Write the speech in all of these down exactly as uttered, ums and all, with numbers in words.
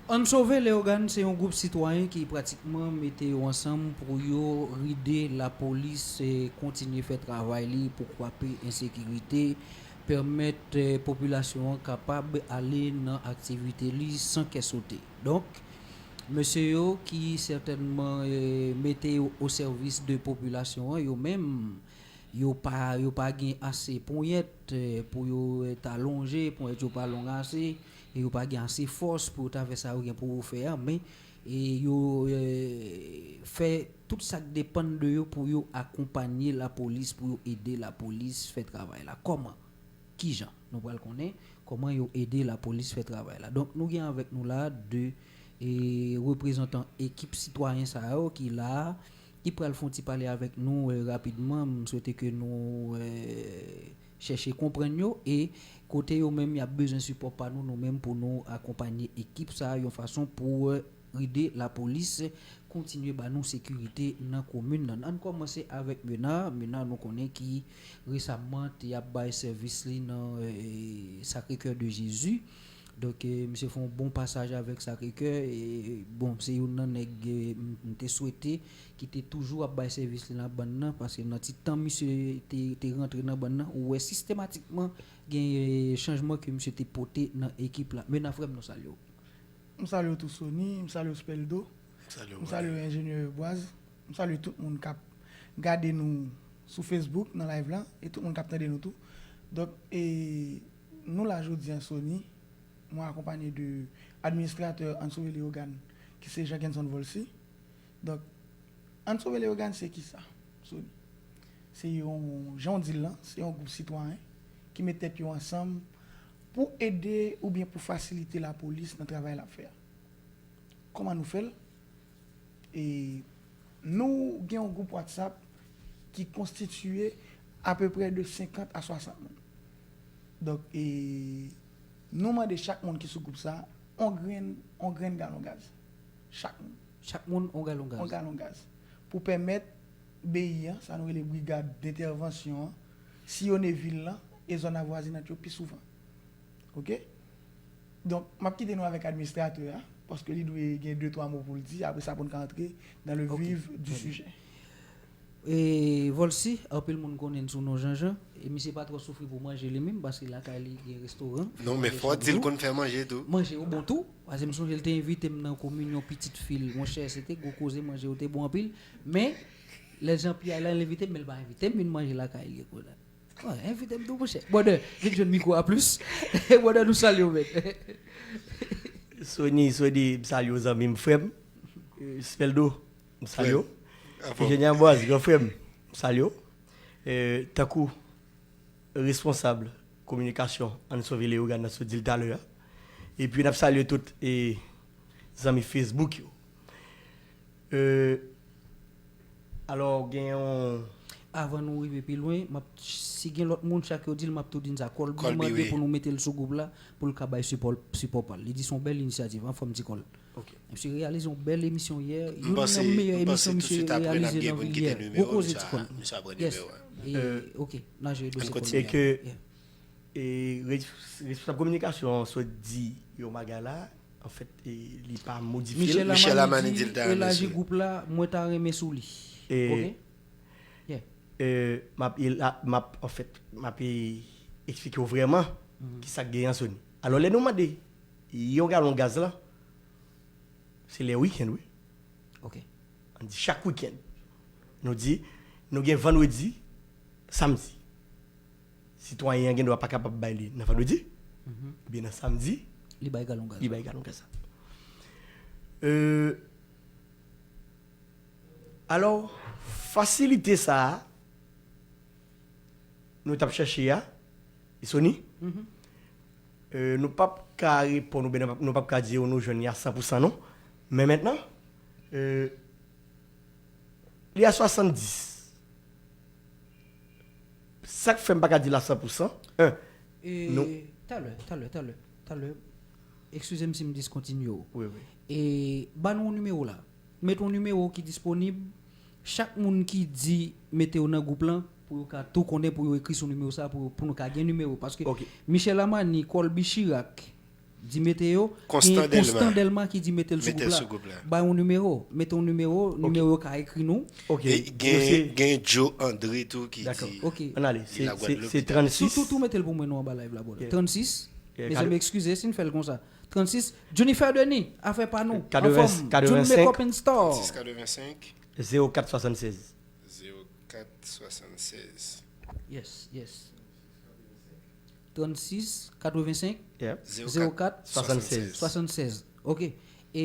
Ann Sove Leyogàn se yon gwoup sitwayen ki pratikman mete yo ansanm pou yo ride lapolis, eh, kontinye fè travay li pou kwape ensekirite, pèmèt, eh, popilasyon an kapab ale nan aktivite li san kè sote. Donk, mesye yo ki sètènman, eh, mete yo o sèvis de popilasyon an, yo menm, yo pa, yo pa gen ase ponyèt, eh, pou yo, eh, ta lonje, ponyèt yo pa long ase, e yo pa gen ase fòs pou yo ta fè sa yo gen pou yo fè a, men, e yo, eh, fè tout sa k depann de yo pou yo akonpanye lapolis, pou yo ede lapolis fè travay la. Kòman? Kijan? Nou pral konnen kòman yo ede lapolis fè travay la. Donk, nou gen avèk nou la de, e, reprezantan ekip sitwayen sa yo ki la, ki pral fè yon ti pale avèk nou, eh, rapidman. M swete ke nou, eh, chèche konprann yo e kote yo menm y ap bezwen sipò pa nou, nou menm pou nou akonpanye ekip sa a yon fason pou, eh, ride lapolis kontinye ba nou sekirite nan komin nan. Ann kòmanse avèk Mena. Mena, nou konnen ki resaman te ap bay sèvis li nan, eh, Sacré-Cœur de Jésus. Donk, eh, misye fè yon bon pasaj avèk Sacré-Cœur. E, bon, se youn nan nèg, eh, m, m te swete ki te toujou ap bay sèvis li nan bann nan, paske nan ti tan misye te, te rantre nan bann nan, ou wè sistematikman gen, eh, chanjman ke misye te pote nan ekip la. Mena, frè m, nou salye w. M salye w tou, Sony, m salye w, Speldo, m salye w, enjenyè Boaz, m salye tout moun k ap gade nou sou Facebook, nan live la, e tout moun k ap tande nou tou. Donk, e, nou la jodi a, Sony, mwen akonpanye de administratè Ann Sove Leyogàn, ki se Jean Kenson Volcy. Donk, Ann Sove Leyogàn se kisa, Sony? Se yon, jan w di l lan, se yon gwoup sitwayen ki met tèt yo ansanm pou ede oubyen pou fasilite lapolis nan travay l ap fè a. Kòman nou fè l? E nou gen yon gwoup WhatsApp ki konstitiye apeprè de senkant a swasant moun. Donk, e nou mande chak moun ki sou gwoup sa a, on grenn, on grenn galon gaz. Chak moun. Chak moun, on galon gaz. On galon gaz. Pou pèmèt B I an, sa nou rele brigad dentèvansyon an, siyone vil lan e zòn avwazinant yo pi souvan. Oke? Donk, m ap kite nou avèk administratè a, paske li dwe gen de twa mo pou l di, apre sa pou n ka antre dans le vif du sujet. E Volcy, anpil moun konnen l sou non Janjan, e misye pa twò soufri pou manje li menm, paske lakay li gen restoran. Non, men fò w di l konn fè manje tou. Manje yo bon tou, paske m sonje l te envite m nan kominyon pitit fi l, monchè, se te gwo koze, manje yo te bon anpil, men lè Jean Pierre la, l envite m, men l pa envite m vin manje lakay li kounye a. Wi, envite m tou, monchè. Brother, vin jwenn mikwo a plis. Brother, nou salye w, men. Sony, Sony, m salye w, zanmi m, frè m. Eh, Speldo, m salye w. Enjenyè Boaz, gran frè m, m salye w. Eh, tankou responsab kominikasyon Ann Sove Leyogàn nan sot di l talè a. Epi n ap salye tout, eh, zanmi Facebook yo. Eh, alò, gen yon... Avan nou rive pi lwen, m ap, si gen lòt moun, chak yo di l, m ap tou di n sa. Kòlbi mande pou nou mete l sou gwoup la, pou l ka bay sipò, sipò pa l. Li di se yon bèl inisyativ, an fò m di Kòl. Misye reyalize yon bèl emisyon yè, youn nan meyè emisyon misye reyalize nan vi l yè. Gwo koze ti Kòl. Yes. E, oke, n a jere dosye Kòl. E ke, e, res-, responsab kominikasyon an sot di yon bagay la, anfèt, e, li pa modifye l. Michel Amani di elaji gwoup la, mwen ta renmen sou li. Oke? E, m ap, e, la, m ap, anfèt, m ap, e, eksplike w vrèman kisa k genyen an Sony. Alò, lè nou mande yon galon gaz la, se lè wikenn, wi. Oke. Ann di chak wikenn. Nou di, nou gen vandredi, samdi. Sitwayen an gen dwa pa kapab bay li nan vandredi, oubyen nan samdi, li bay galon gaz. Li bay galon gaz la. Euh, alò, fasilite sa a, nou t ap chèche a, Sony, euh, nou p ap ka reponn oubyen nou p ap, nou p ap ka di w nou jwenn li a san pou san non. Men mentnan, euh, li a swasanndis. Sa k fè m pa ka di l a san pou san, en, e, nou talè, talè, talè, talè, eskize m si m diskontinye w. Wi, wi. E, ba nou yon nimewo la. Met yon nimewo ki disponib. Chak moun ki di mete yo nan gwoup lan, pou yo ka tou konnen, pou yo ekri sou nimewo sa, pou, pou nou ka gen nimewo. Paske Michel Amani, Colby Chirac, Di mete yo, Konstan Dèlma. Konstan Dèlma ki di mete l sou gwoup la. Bay yon nimewo, mete yon nimewo, nimewo yo ka ekri nou. Ok. Gen Joe André tou ki di. Ok. Ann ale, se trannsis. Tou, tou mete l pou mwen, nou anba live la, brother. Trannsis. Mezanmi, eskize si n fè l konsa. Trannsis, Jennifer Denis, afè pa nou. Anfòm, June Makeup and Store. Trannsis katrevensenk. Zewo kat swasannsèz. Zewo kat swasannsèz. Yes, yes. Trannsis katrevensenk, zewo kat swasannsèz. Ok. E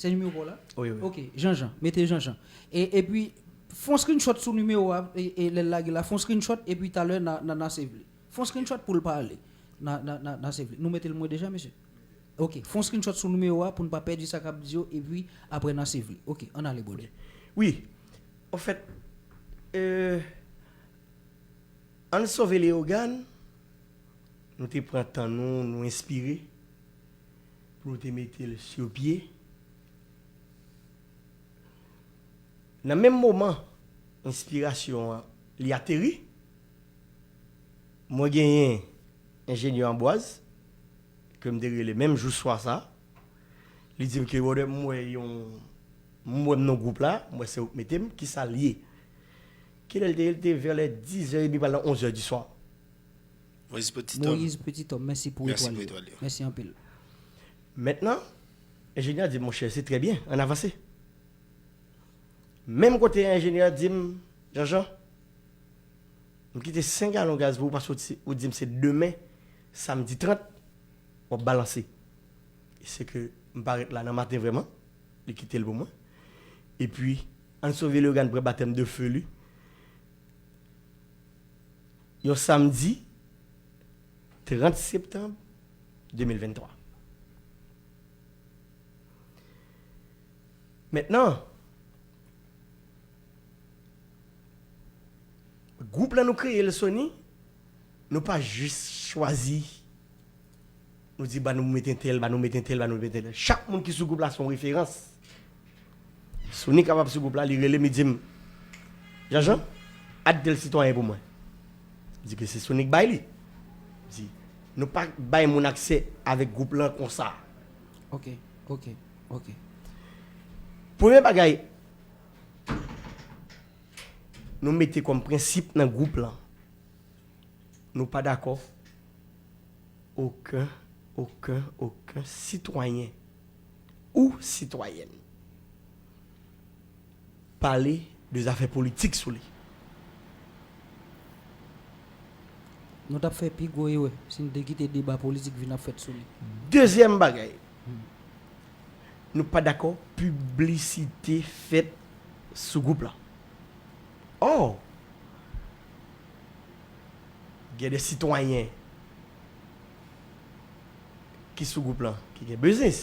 se nimewo pa w la? Wi, wi. Ok, Jean Jean, mete Jean Jean. E epi, fè yon screenshot sou nimewo a, e lè l lage la, fè yon screenshot epi talè n a save li. Fè yon screenshot pou l pa ale. N a save li. Nou mete l mwen deja, mesye? Ok, fè yon screenshot sou nimewo a pou n pa pèdi sa k ap di yo epi apre n a save li. Ok, ann ale, brother. Wi. Anfèt, ann sove Leyogàn, nou te pran tan nou, nou enspire pou nou te mete l sou pye. Nan menm moman enspirasyon an li ateri, mwen genyen enjenyè Anbwaz ke m te rele menm jou swa sa. Li di m ke brother, m wè yon, m wè m nan gwoup la, m wè se ou k mete m, kisa l ye? Kilè l te ye? L te vè lè dizè edmi pral nan onzè di swa. Moïse Petit Homme. Moïse Petit Homme, mèsi pou etwal yo. Mèsi anpil. Mentnan, enjenyè a di m, monchè, se trè byen, ann avanse. Menm kote a enjenyè a di m, Jean Jean, m kite senk galon gaz pou ou paske ou di m se demen, samdi trant, w ap balanse. E se ke m parèt la nan maten vrèman, li kite l pou mwen. Epi, ann sove Leyogàn pran batèm de fe li. Yon samdi trant septanm de mil venntwa. Mentnan, gwoup lan nou kreye l Sony, nou pa jis chwazi, nou di ba nou mete entèl, ba nou mete entèl, ba nou mete entèl. Chak moun ki sou gwoup la se yon referans. Sony kapab sou gwoup la, li rele m, li di m, Jean Jean, ad tèl sitwayen pou mwen. M di ke se Sony k bay li. M di, nou pa bay moun aksè avèk gwoup lan konsa. Ok, ok, ok. Premye bagay nou mete kòm prensip nan gwoup lan, nou pa dakò okenn, okenn, okenn sitwayen ou sitwayèn pale de zafè politik sou li. Nou t ap fè pi gwo erè si n te kite deba politik vin ap fèt sou li. Dezyèm bagay, nou pa dakò piblisite fèt sou gwoup la. Ò, gen de sitwayen ki sou gwoup lan ki gen biznis.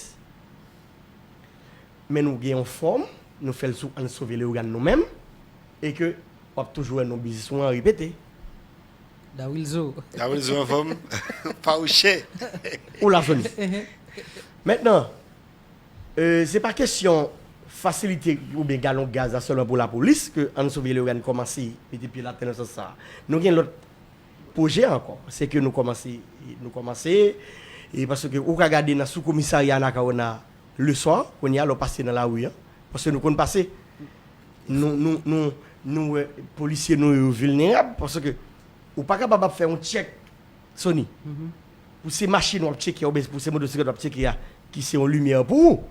Men nou gen yon fòm, nou fè l sou Ann Sove Leyogàn nou menm, e ke w ap toujou wè non biznis ou an repete. Dawilzo. Dawilzo anfòm. Pa ou chè. Ou la Sony. Mentnan, se pa kesyon fasilite oubyen galon gaz la sèlman pou lapolis ke Ann Sove Leyogàn kòmanse mete pye l atè nan sans sa. Nou gen lòt pwojè ankò. Se ke nou kòmanse, nou kòmanse, e paske ou ka gade nan sou komisarya Anacaona leswa, kounye a lè w pase nan lari an, paske nou konn pase, nou, nou, nou, nou wè polisye nou yo vilnerab, paske ou pa kapab ap fè yon tchèk, Sony, pou se machin w ap tcheke, oubyen pou se motosiklèt w ap tcheke a, ki se yon limyè pou ou.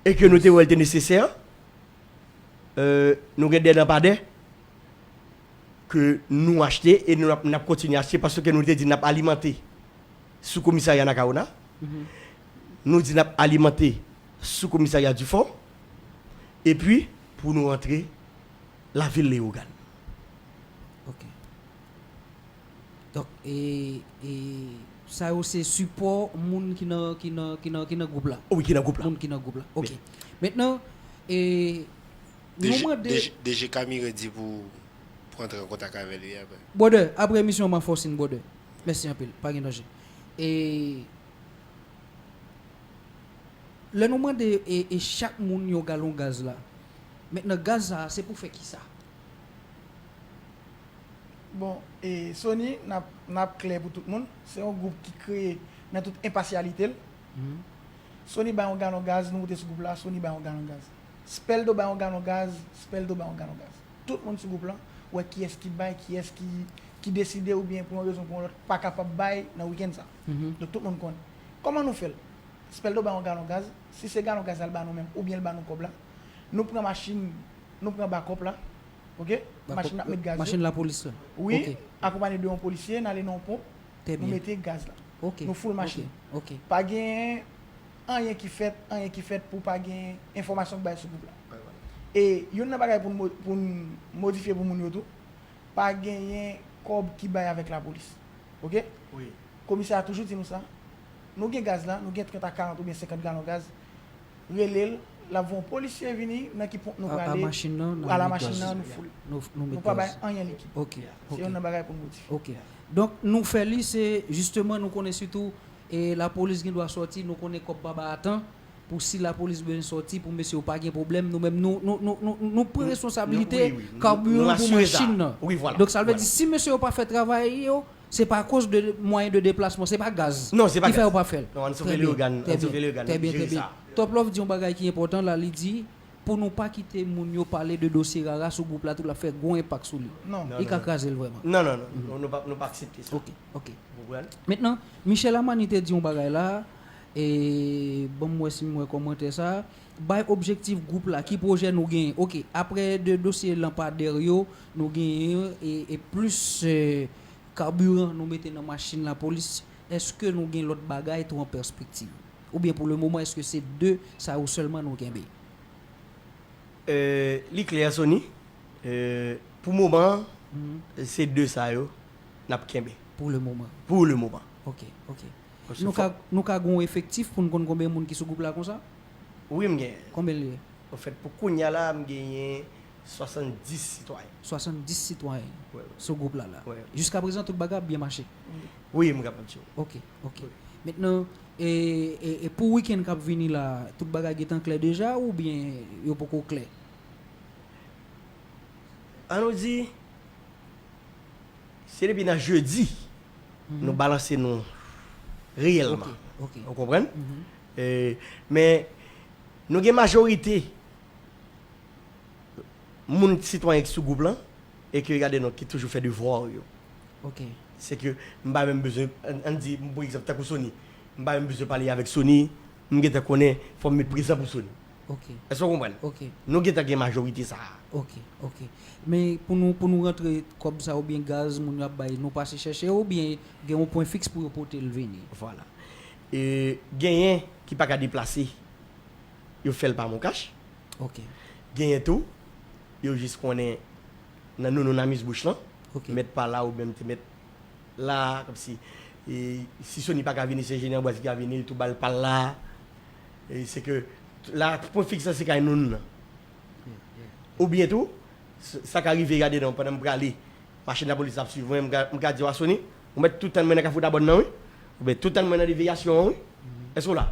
E ke nou te wè l te nesesè, nou gen de lanpadè ke nou achte e nou ap, n ap kontinye achte paske nou te di n ap alimante sou komisarya Anacaona. Nou di n ap alimante sou komisarya Difò. Epi, pou nou rantre lavil Leyogàn. Ok. Donk, e, e, sa yo se sipò moun ki nan, ki nan, ki nan, ki nan gwoup la. Wi, ki nan gwoup la. Moun ki nan gwoup la. Ok. Mentnan, e, nou mande. D G Camire di pou, pou antre an kontak avè li apre. Brother, apre emisyon an m a fè w siy, brother. Mèsi anpil, pa gen danje. E, lè nou mande e, e chak moun yon galon gaz la, mentnan gaz sa a se pou fè kisa? Bon, e Sony, n ap, n ap klè pou tout moun, se yon gwoup ki kreye nan tout enpasyalite l. Sony bay yon galon gaz, nou moute sou gwoup la, Sony bay yon galon gaz. Speldo bay yon galon gaz, Speldo bay yon galon gaz. Tout moun sou gwoup lan wè kiyès ki bay, kiyès ki, ki deside oubyen pou yon rezon pou yon lòt pa kapab bay nan wikenn sa. Donk tout moun konnen. Kòman nou fè l? Speldo bay yon galon gaz, si se galon gaz la l ba nou menm oubyen l ba nou kòb la, nou pran machin, nou pran bakòp la, oke? Machin n ap met gaz yo. Machin lapolis la. Wi, akonpanye de yon polisye, n ale nan yon ponp, nou mete gaz la. Nou foul machin. Pa gen anyen ki fèt, anyen ki fèt pou pa gen enfòmasyon k bay sou gwoup la. E youn nan bagay pou n mo- pou n modifye pou moun yo tou, pa genyen kòb ki bay avèk lapolis. Oke? Komisè a toujou di nou sa. Nou gen gaz la, nou gen trant a karant oubyen senkant galon gaz. Rele l, l ap voye yon polisye vini nan ki ponp nou prale, ala machin nan, nou foul. Nou pa bay anyen likid. Se youn nan bagay pou n modifye. Donk, nou fè li, se jisteman, nou konnen sitou, e lapolis gen dwa sòti, nou konnen kòb pa ba atan, pou si lapolis bezwen sòti, pou mesye yo pa gen pwoblèm, nou menm, nou, nou, nou, nou, nou pran responsablite kabiran pou machin nan. Donk, sa vle di, si mesye yo pa fè travay yo, se pa akoz de mwayen de deplasman, se pa gaz ki fè yo pa fè l. Trè byen, trè byen, trè byen. Top Love di yon bagay ki enpòtan la, li di, pou nou pa kite moun yo pale de dosye Rara sou gwoup la tou, l ap fè gwo enpak sou li. Li ka kraze l vrèman. Non, non, non, nou pa aksepte sa. Ok, ok. Mentnan, Michel Amani te di yon bagay la, e ban m wè si m wè kòmantè sa, bay objektif gwoup la, ki pwojè nou genyen. Ok, aprè de dosye lanpadè yo, nou genyen e, e plis e, kabiran nou mete nan machin lapolis. Èske nou gen lòt bagay tou an pèspektiv? Oubyen pou le moman, èske se de sa yo sèlman nou kenbe? Li klè, Sony. Pou moman an, se de sa yo n ap kenbe. Pou le moman. Pou le moman. Ok, ok. Nou ka, nou ka gen yon efektif pou n konn konbyen moun ki sou gwoup la konsa? Wi, m genyen. Konbyen l ye? Anfèt, pou kounye a la, m genyen swasanndis sitwayen. Swasanndis sitwayen sou gwoup la la. Jiska prezan, tout bagay ap byen mache. Wi, m kapab di w. Ok, ok. Mentnan, e, e, e pou wikenn k ap vini la, tout bagay gentan klè deja oubyen yo poko klè? An nou di, se depi nan jedi nou balanse nou reyèlman. Ou konprann? Men nou gen majorite moun, sitwayen ki sou gwoup lan e ki gade nou, ki toujou fè devwa yo. Se ke m pa menm bezwen, ann di, pou egzanp, tankou Sony, m pa menm bezwen pale avèk Sony, m gentan konnen fò m met prezan pou Sony. Èske w konprann? Nou gentan gen majorite sa a. Ok, ok. Men pou nou, pou nou rantre kòb sa oubyen gaz moun yo ap bay, nou pase chèche oubyen gen yon pwen fiks pou yo pote l vini? Vwala. Genyen ki pa ka deplase, yo fè l pa MonCash. Genyen tou, yo jis konnen nan nounoun a mis bouch lan, mèt pa la oubyen m te mèt la, kòmsi, e, si Sony pa ka vini, se Jeni Anbwaz ki ka vini, li tou ba l pa l la. E se ke la, pwen fiks lan se kay nounoun nan. Oubyen tou, sa ka rive, gade non, pandan m prale, machin lapolis ap swiv mwen, m ka, m ka di w a Sony, ou mèt tou tann mwen nan Kafou Dabòn nan, wi. Oubyen tou tann mwen nan deviyasyon an, wi. Èske w la?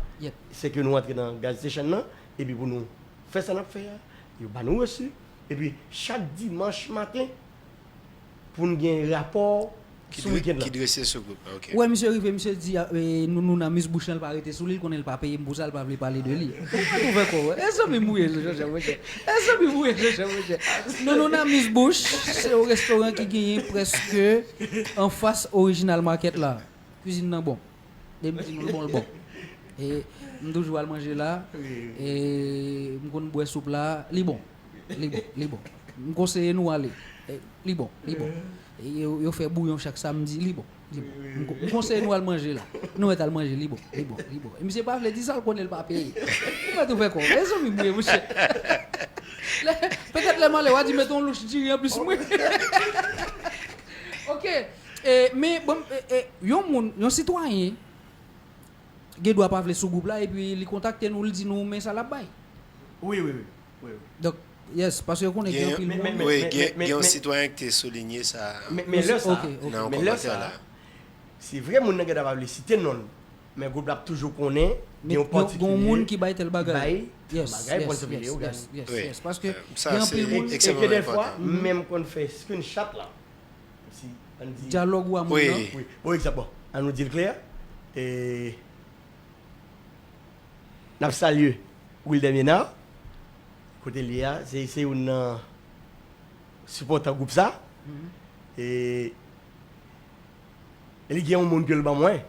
Se ke nou antre nan gas station nan, epi pou nou fè sa n ap fè a, yo ba nou resi, epi chak dimanch maten, pou n gen rapò sou wikenn lan. Ki drese sou gwoup la, ok. Ou wè misye rive, misye di, e, nounoun a mis bouch lan, l pa rete sou li, l konnen l pa peye m pou sa, l pa vle pale de li. Ou mèt ouvè kò w. E zanmi m ou ye, Jean Jean, monchè. E zanmi m ou ye, Jean Jean, monchè. Nounoun a mis bouch, se yon restoran ki genyen prèske anfas Original Market la. Kwizin nan bon. Depi m di nou l bon, l bon. E m toujou al manje la. E m konn bwè soup la. Li bon. Li bon, li bon. M konseye nou ale. E li bon, li bon. E yo, yo fè bouyon chak samdi, li bon, li bon. M ko-, m konseye nou al manje la. Nou mèt al manje, li bon, li bon, li bon. E misye pa vle di sa, l konnen l pa peye. Ou mèt ouvè kò w. E zanmi m ou ye, monchè. Lè, petèt lè m ale, w a di mete yon louch diri anplis mwen. Ok. E, men, bon, e, e, yon moun, yon sitwayen, gen dwa pa vle sou gwoup la, epi li kontakte nou, li di nou men sa l ap bay. Wi, wi, wi. Wi, wi. Donk, yes, paske yo konnen gen anpil moun. Wi, gen, gen yon sitwayen ki te soulinye sa nan yon kòmantè la. Se vre, moun nan gen dwa pa vle site non l, men gwoup la ap toujou konnen gen yon patikilye ki bay tèl bagay, bay tèl bagay pou l siveye, ou gade. Paske gen anpil moun. E ke dèfwa, m menm konn fè screenshot la. Si, ann di, dyalòg ou a moun nan. Wi. Bon, egzanp, bon, ann nou di l klè, E n ap salye Wilder Ménard, kote l ye a, se, se youn nan sipòtan gwoup sa. E, e li gen yon moun ke l ban mwen.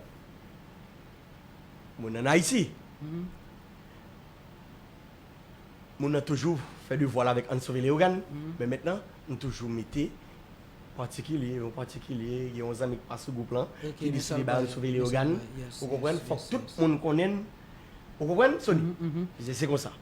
Moun ann Ayiti. Moun nan toujou fè devwa l avèk Ann Sove Leyogàn, men mentnan, m toujou mete patikilye, yon patikilye, gen yon zanmi k pa sou gwoup lan, ki deside bay Ann Sove Leyogàn. Ou konprann? Fòk tout moun konnen n. Ou konprann, Sony? Se, se konsa.